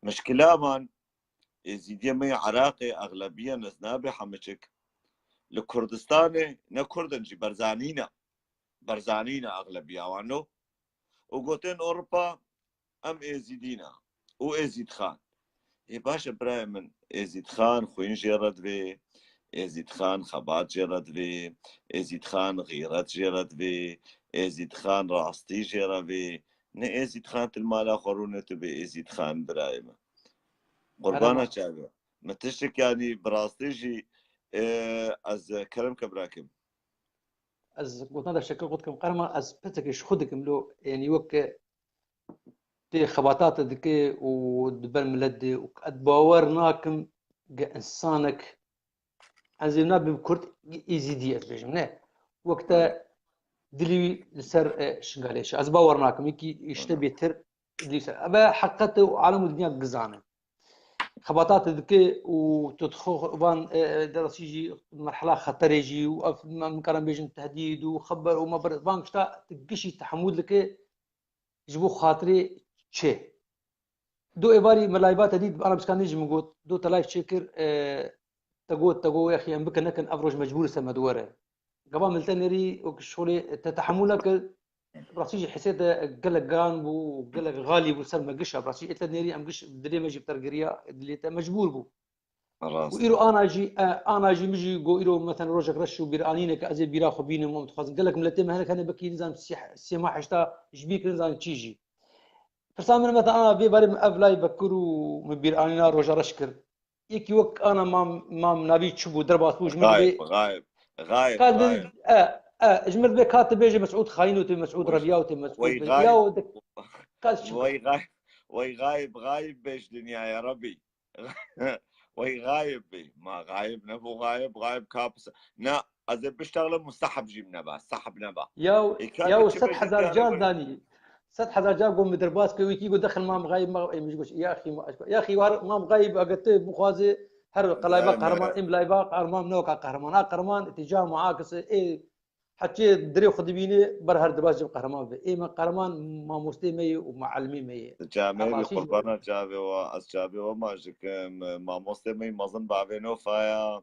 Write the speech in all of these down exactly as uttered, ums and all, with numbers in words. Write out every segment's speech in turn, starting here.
Mişkila van êzîdiyê me yê Iraqê exlebiyen ez nabe hemiçik. Li Kurdistanê ne Kurd in jî, Berzanî ne. Berzanî ne exlebiya wan lo. Û gotin Ewropa em êzîdî ne. Û Êzîdxan. Ê baş e birayê min, Êzîdxan xwîn jê re divê, Êzîdxan xebat jê re divê, Êzîdxan xîret jê re divê, Êzîdxan rastî jê re vê. Ne Êzîdxan tu li mala xwe rûne tu bê Êzîdxan birayê min. Qurbana çavê. Min tiştek yanî bi rastî jî, e, ez kerem ke birakim. Ez gotina te şekil qut kim, qerma ez pitekê ji xwe dikim lo, yanî wek tê xebata te dike û di ber milet de û ez bawer nakim ge insanek, ez ê nabim Kurd, Êzîdî ez bêjim, ne. Wek te dilî wî li ser, e, Şingalê şe. Ez bawer nakim, wekî îşte bêtir dilî ser. Eve heqet e û alem û dinya gizane. Xebata te dike û tu dixwe van, e, e, derasî jî merhela xeterê jî û ev, me, min karin bêjin tehdîd û xeber û me bir van gişta tu gişî tehemûl dike ji bo xatirê çi? Do êvarî me layva te dît, ana biskandî jî min got, do te layv çêkir, e, te got, te got, yaxî em bikin nekin, ev roj mecbûr se me di were. Gava min te nêrî wek şolê te tehemûl nekir, rastî jî hesê te gelek giran bû, gelek xalî bû ser me gişa, rastî ê te nêrî em giş dilê me jî bi te re giriya, dilê te mecbûr bû. Rast. Û îro ana jî, e, ana jî min jî got îro, meten rojek reş û bîranîne ke ez ê bîra xwe bînim û em dixwazin. Gelek miletê me hinek hene bekî nizan sî-, sê mah heşta ji bîr kirin zan çî jî. Pirsa min meten ana vê barê min ev layv vekir û min bîranîna roja reş kir. Yekî wek ana mam, mam navî çi bû, derbas bû, ji min Xayib, dibê xayib, xayib, ka di-, xayib. E, e, ji min dibê ka tu bêje Mesûd xayîn û tu Mesûd Wey, reviya û tu Mesûd wey reviya xayib. û di-, ka ez çi Wey xayib, wey xayib, xayib bêj dinyaya Rebî. Wey xayib bî. Ma xayib nebû, xayib, xayib kapis. Na, ez ê biştexlim û sahib jî neba, sahib neba. Ya, Ê, ka ya tu û çi sed bêjî hezar diyare car bû. Danî. Sed hezar car got min derbas kir, wî kî got dexil mam xayib, ma, ê, min jî got, ya axî, ma, ya axî war mam xayib, eger tu bixwazî her layva Dayme. Qehreman, em layva Qehreman, ne weka Qehreman. A Qehreman, tîca muakis, ê, heçê dirê xwe dibîne, ber her dibas cem Qehreman be. Ê me Qehreman mamostê me ye û muallimê me ye. Camê Ev bî, asî ji qurbana çavê we, ez çavê we maç dikim. Mamostê me yî mezin bavê Nofaya.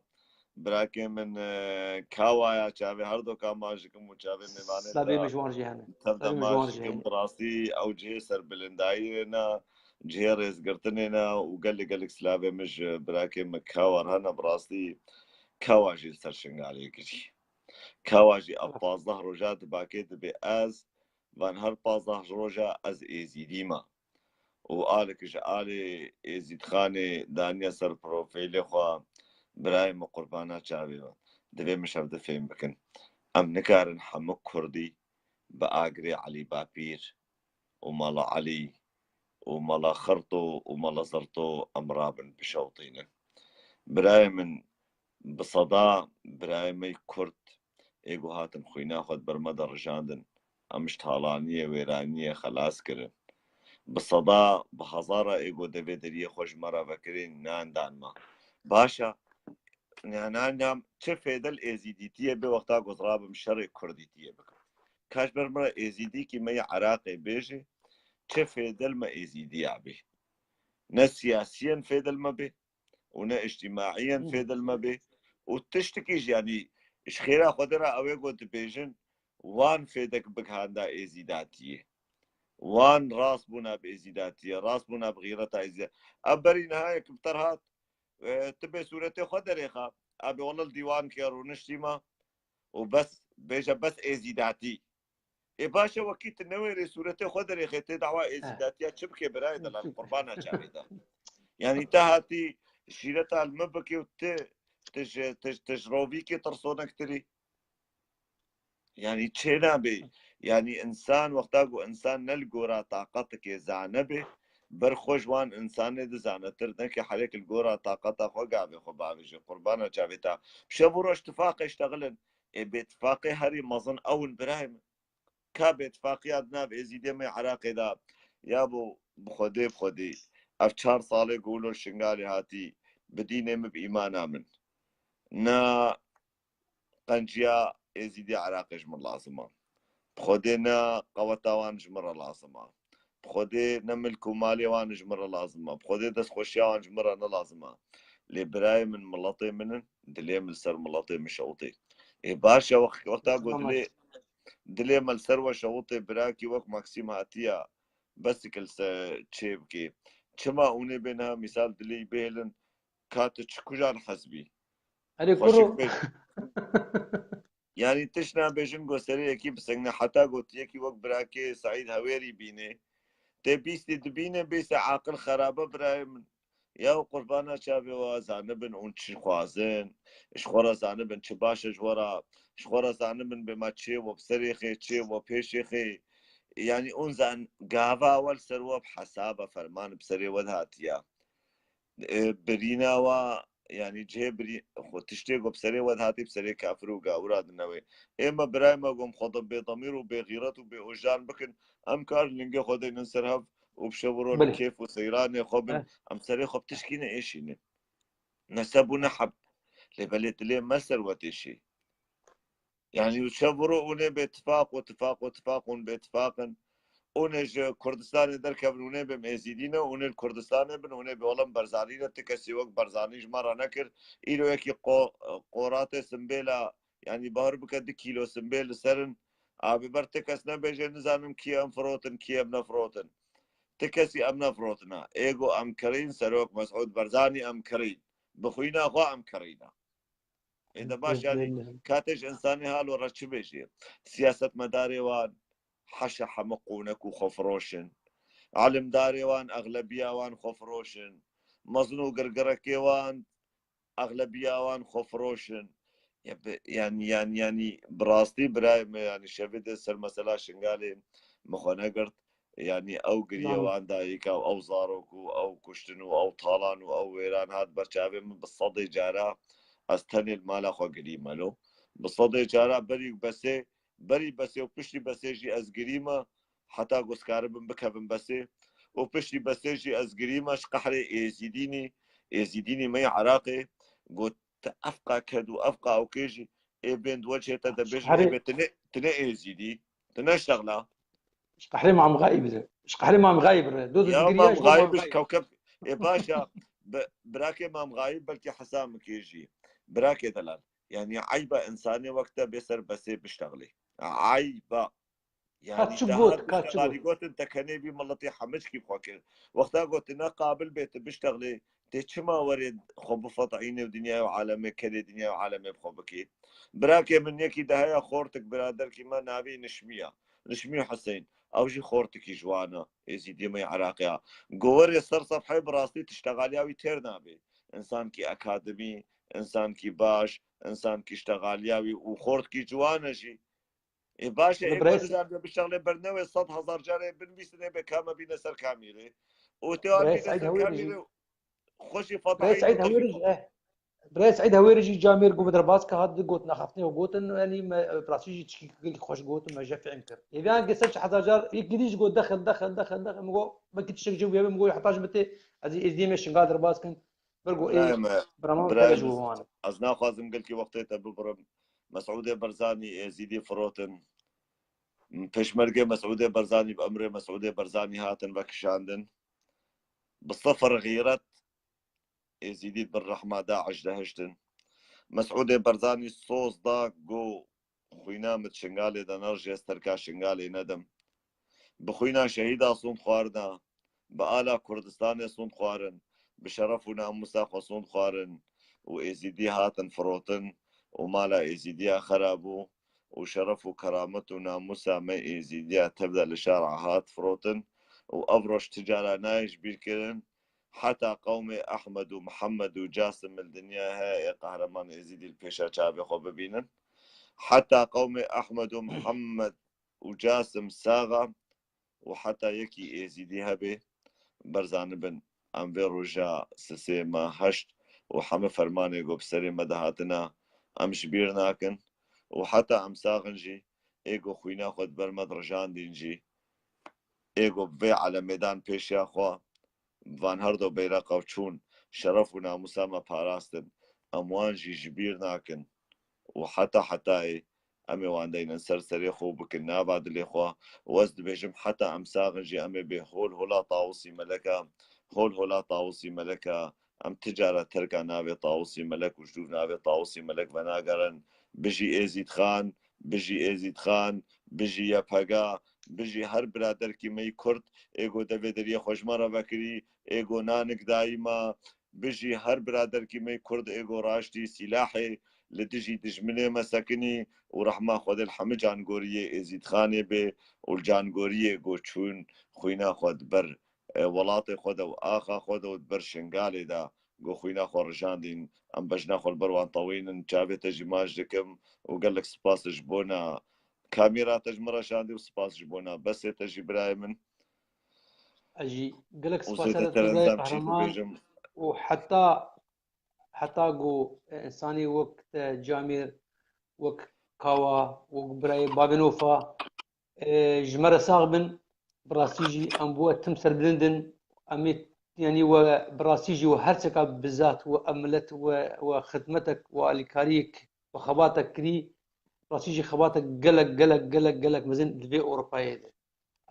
Birakê min, e, Kawaya, çavê her doka maç dikim û çavê mêvanê Slavê te. Min ji wan jî hene. Tev de Slavê min ji maç wan jî dikim, hene. Bi rastî ew cihê serbilindayî ne, cihê rêzgirtinê ne û gelek gelek slavê min ji birakê min Kawa re hene, bi rastî Kawa jî li ser Şingalê girî. Kawa jî ev pazdeh roja dibakê dibê ez, van her pazdeh roja ez êzîdî me. Û alek ji alê Êzîdxanê daniye ser profîlê xwe, birayê min qurbana çavê we. Divê min şev di fêm bikin. Em nikarin hemû kurdî bi agirê Elî Bapîr û Mala Elî û Mala Xirto û Mala Zirto em rabin bişewtînin. Birayê min, bi seda birayê me yî kurd ê ku hatin xwîna xwe di ber me de rijandin, em ji talaniyê, wêraniyê xelas kirin. Bi seda, bi hezara ê ku devê deriyê xwe ji me re vekirin, nan dan me. Baş e, ya nan dan çi fêde li êzîdîtiyê bê wexta ku ez rabim şerê kurdîtiyê bikim. Ka ji ber min re êzîdîkî me yê Iraqê bêje, çi fêde li me êzîdiya bê. Ne siyasiyen fêde li me bê û ne îctîmaiyen Hı. fêde li me bê. Û tiştekî jî, yanî ji xêra Xwedê re ew ê ku dibêjin, wan fêdek bigihanda êzîdatiyê. Wan rast bûna bi êzîdatiyê, rast bûna bi xîreta êzîdatiyê. Ev berî niha yek bi te re hat, e, tu bê sûretê xwe derêxe, a bê wele li dîwankê rûniştî me û bes, bêje bes êzîdatî. Ê baş e, wekî tu newêrê sûretê xwe derêxê, tê dawa êzîdatiya çi bikê birayê delal, qurbana çavê de. Yanî te hatî şîreta li min bikê û tu, tu ji, tu, tu ji rovîkê tirsonek tirî. Yanî çê nabê. Yanî însan wexta ku însan ne li gora taqetekê zane bê, ber xwe ji wan însanê di zanetir neke, herêk li gora taqeta xwe gavê xwe bavêje, qurbana çavê te. Şev û roj tifaqê ştexilin. Ê bêtifaqê herî mezin ew in birayê min. Ka bêtifaqiya di nav êzîdê me Iraqê de ya bo bi Xwedê, bi Xwedê. Ev çar salê ku wilo Şingalê hatî, bi dînê min, bi îmana min, na qenciya êzîdê Iraqê ji min lazim e. Bi Xwedê ne qeweta wan ji min re lazim e. Bi Xwedê ne milk û malê wan ji min re lazim e. Bi Xwedê destxweşiya wan ji min re ne lazim e. Lê birayê min, miletê min in, dilê min li ser miletê min şewitê. Ê baş e, wext-, wexta ku dilê, dilê me li ser we şewitê, birakî wek Maksîm hatiya, besik li ser çê bikê. Çima hûn ê bê niha mîsal dilê bihêlin, ka tu çi kujan hez bî? Erê, Xweşik kuro. Bê. Yanî tişt nabêjin ku serê yekî bisingine, heta ku tu yekî wek birakê Seîd Hewêrî bînê. Tê bîstî dibîne, bêse aqil xerabe birayê min. Ya qurbana çavê we, zanibin hûn çi xwazin, ji xwe re zanibin çi baş e ji we re, ji xwe re zanibin bê ma çê we bi serê xê, çê we pêşê xê. Yanî hûn zan gava we li ser we bi hesaba ferman bi serê we de hatiya. E, birîna wa, yanî cihê birî-, xwe tiştê ku bi serê we dihatî, bi serê kafir û gawira dinewê. Ê me, birayê me, ku em xwe de bêdemîr û bêxîret û bêojan bikin, em kar lingê xwe deynin ser hev û bi şev û ro li Belê. Kêf û seyranê xwe bin, Eh. Em serê xwe bi tişkî neêşînin. Ne seb û ne heb. Lê belê dilê me ser we têşî. Yanî û çev û ro hûn ê bê tifaq û tifaq û tifaq hûn bê tifaq in. Hûn ê ji Kurdistanê derkevin, hûn ê bê em Êzîdî ne, hûn ê li Kurdistanê bin, hûn ê bê ola em Berzanî ne, ti kesî wek Berzanî ji me re nekir. Îro yekî qo-, qoratê simbêla, yanî bahir bike du kîlo simbêl li ser in. A bi ber ti kes nebêje, nizanim kî em firotin, kî em nefirotin. Ti kesî em nefirotina. Ê go em kirîn, Serok Mesûd Berzanî em kirîn. Bi xwîna xwe em kirîna. Ê de baş, yanî, katê ji însanê halo re çi bêjî? Siyasetmedarê wan heşa heme qonek û xwefiroş in. Elimdarê wan, exlebiya wan xwefiroş in. Mezin û girgirekê wan, exlebiya wan xwefiroş in. Ya bi-, yanî, yanî, yanî, bi rastî birayê me, yanî, şevê de ser mesela Şingalê min xwe negirt. Yanî ew giriye Nano. wan dayika û ew zarok û ew kuştin û ew talan û ew wêran hat ber çavê min bi sedê cara ez tenê li mala xwe girîme lo. Bi sedê cara berî besê, berî besê û piştî besê jî ez girîme, heta ku ez karibim bikevim besê. Û piştî besê jî ez girîme ji qehrê êzîdînî, êzîdînî me yê Iraqê, got, "Te efqa ked û efqa ewkê jî ê bên di wecihê te de bêjin, Şehrê ê bê tu ne, tu ne êzîdî, tu ne şexla." Ji qehrê Mam Xayîb de. Ji qehrê Mam Xayîb re. Do Ya digiriya Mam ji bo Mam Xayîb ji Xayîb. Kewkeb. Ê baş e, bi-, birakê Mam Xayîb belkî hesa min kê jî. Birakê delal. Yanî eyba însanê wek te bê ser besê biştexlê. Eyba. Ka Yanî çi te got, hat ka çi biştexalî got? Gotin te kenê bî miletê hemiçkî xwe kir. Wexta got tu ne qabil bê tu biştexlê, tê çima werê xwe bifetihînê û dinyayê û alemê, kerê dinyayê û alemê bi xwe bikê? Birakê min yekî de heye xortik biraderkî me navê Nişmiya. Nişmî Huseyîn. Ew jî xortikî ji wan e. Êzîdiyê me yê Iraqê ya. Go werê ser sefheyê bi rastî tiştexaliya wî têr nabê. Însankî akademî, însankî baş, însankî ştexaliya wî û xortkî ciwan e jî. Ê baş e, Li ê birayê ku nizanibe bişexlê bernewê sed hezar carê binivîstin ê bê kame bîne ser kamîrê. Û te wan Birayê bîne Seîd ser Hewêrî kamîrê jî. Xweşî Birayê fetahî Seîd Hewêrî jî, eh. Birayê Seîd Hewêrî jî camêr ku bi derbas ke hat di got naxaftinê û gotin, yanî me, e, bi rastî jî çikî gelkî xweş got û me jê fehm kir. Êviyan ke ser çi hezar car yek gidî jî got dexil, dexil, dexil, dexil. Min got, belkî tiştek ji wî hebe, min got, heta ji bitê, ez ê êzdiyê me Şingal derbas kin. Ber got, ê, Birayê me, bira me birayê tele ji me, wan. Ez naxwazim gelkî wextê te bibirim. Mesûdê Berzanî êzîdî firotin. Pêşmergê Mesûdê Berzanî bi emrê Mesûdê Berzanî hatin vekişandin. Bi sifir xîret êzîdî bin rehma DAIŞ de hiştin. Mesûdê Berzanî soz da, got, xwîna min di Şingalê de nerijê, ez terka Şingalê nedim. Bi xwîna şehîda sûnd xwarina, bi ala Kurdistanê sûnd xwarin, bi şeref û namûsa xwe sûnd xwarin û êzîdî hatin firotin û mala êzîdiya xera bû û şeref û keramet û namûsa me êzîdiya tev de li şara hat firotin û ev roj ti cara nayê ji bîr kirin. Heta qewmê Ehmed û Mihemed û Casim li dinya heye, ê qehreman êzîdî li pêşa çavê xwe bibînin. Heta qewmê Ehmed û Mihemed û Casim sax e û heta yekî êzîdî hebe, berzanibin, em vê roja sisê me heşt û heme fermanê ku bi serê me de hatine, em ji bîr nakin û heta em sax in jî, ê ku xwîna xwe di ber me de rijandîn jî, ê ku bi vê elemê dan pêşiya xwe, van her do beyreqa û çûn, şeref û namûsa me parastin, em wan jî ji bîr nakin û heta hetayê em ê wan deynin ser serê xwe û bikin nava dilê xwe. Û ez dibêjim heta em sax in jî em ê bê hol hola Tawusî Melek e, hol hola Tawusî Melek e. Em ti cara terka navê Tawusî Melek û ji dûv navê Tawusî Melek venagerin. Bijî Êzîd Xan, bijî Êzîd Xan, bijî Y P G, bijî her biraderkî me yî Kurd, ê go devê deriyê xwe ji me re vekirî, ê go nanik dayî me, bijî her biraderkî me yî Kurd, ê go raştî sîlahê li dijî dijminê me sekinî û rehma Xwedê li hemî cangoriyê Êzîd Xanê bê û li cangoriyê go çûn xwîna xwe di ber, e, welatê xwe de û axa xwe de û di ber Şingalê de go xwîna xwe rijandîn. Em bejna xwe li ber wan tewînin. Çavê te jî maç dikim û gelek spas ji bona kamera te ji min re şandî û spas ji bona besê te jî birayê min. Ez jî gelek Û spas zêdetir te ez birayê dam çi Qehreman bibêjim? û heta heta ku, e, insanê wek te Camêr, wek Kawa, wek birayê Bavê Nofa, e, ji me re sax bin, bi rastî jî em bo we tim serbilind in, em ê, yanî we bi rastî jî we her çeka bi zat we em milet we, we xidmetek, we alîkariyek, we xebatek kirî, bi rastî jî xebatek gelek, gelek, gelek, gelek mezin li vê Ewropayê de.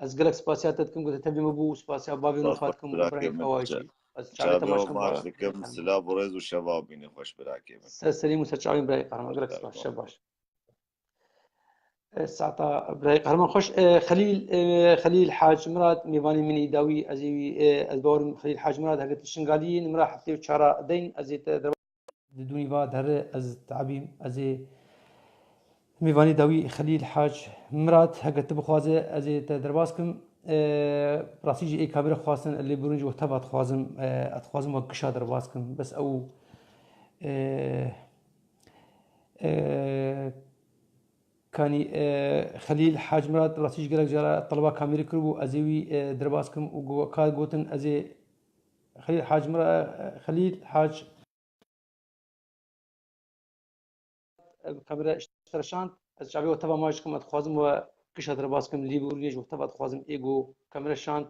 Ez gelek spasiya te dikim ku te tevlî min bû û spasiya Bavê Nofa dikim û birayê Kawa jî. Ez çavê te maç dikim. Çavê maç dikim, silav û rêz û şeva bînî xweş birakê min. Ser serî min, ser çavên birayê Qehreman, gelek spas, şev baş. E, saeta birayê Qehreman xweş. E, Xelîl, e, Xelîl Hac Mirad, mêvanê min î dawî, ez ê wî, e, ez bawerim Xelîl Hac Mirad, heke tu Şingaliyê, nimra heftê û çara deyn, ez ê te derbas. Di dûnî va derê ez te'bîm, ez ê mêvanê dawî Xelîl Hac Mirad, heke tu bixwaze, ez ê te derbas kim. E, rastî jî ê kamera xwestin, lê birûn jî we teva dixwazim, e, ez dixwazim we gişa derbas kim. Bes ew, e, e, Kanî, e, Xelîl Hac Mirad rastî jî gelek cara teleba kamîrê kiribû, ez ê wî, e, derbas kim û go-, ka gotin ez ê Xelîl Hac Mirad, e, Xelîl Hac, e, kamera ji te re şand, ez çavê we teva maç dikim, ez dixwazim we kişa derbas kim, lî bûriyê ji we teva dixwazim ê go kamera şand,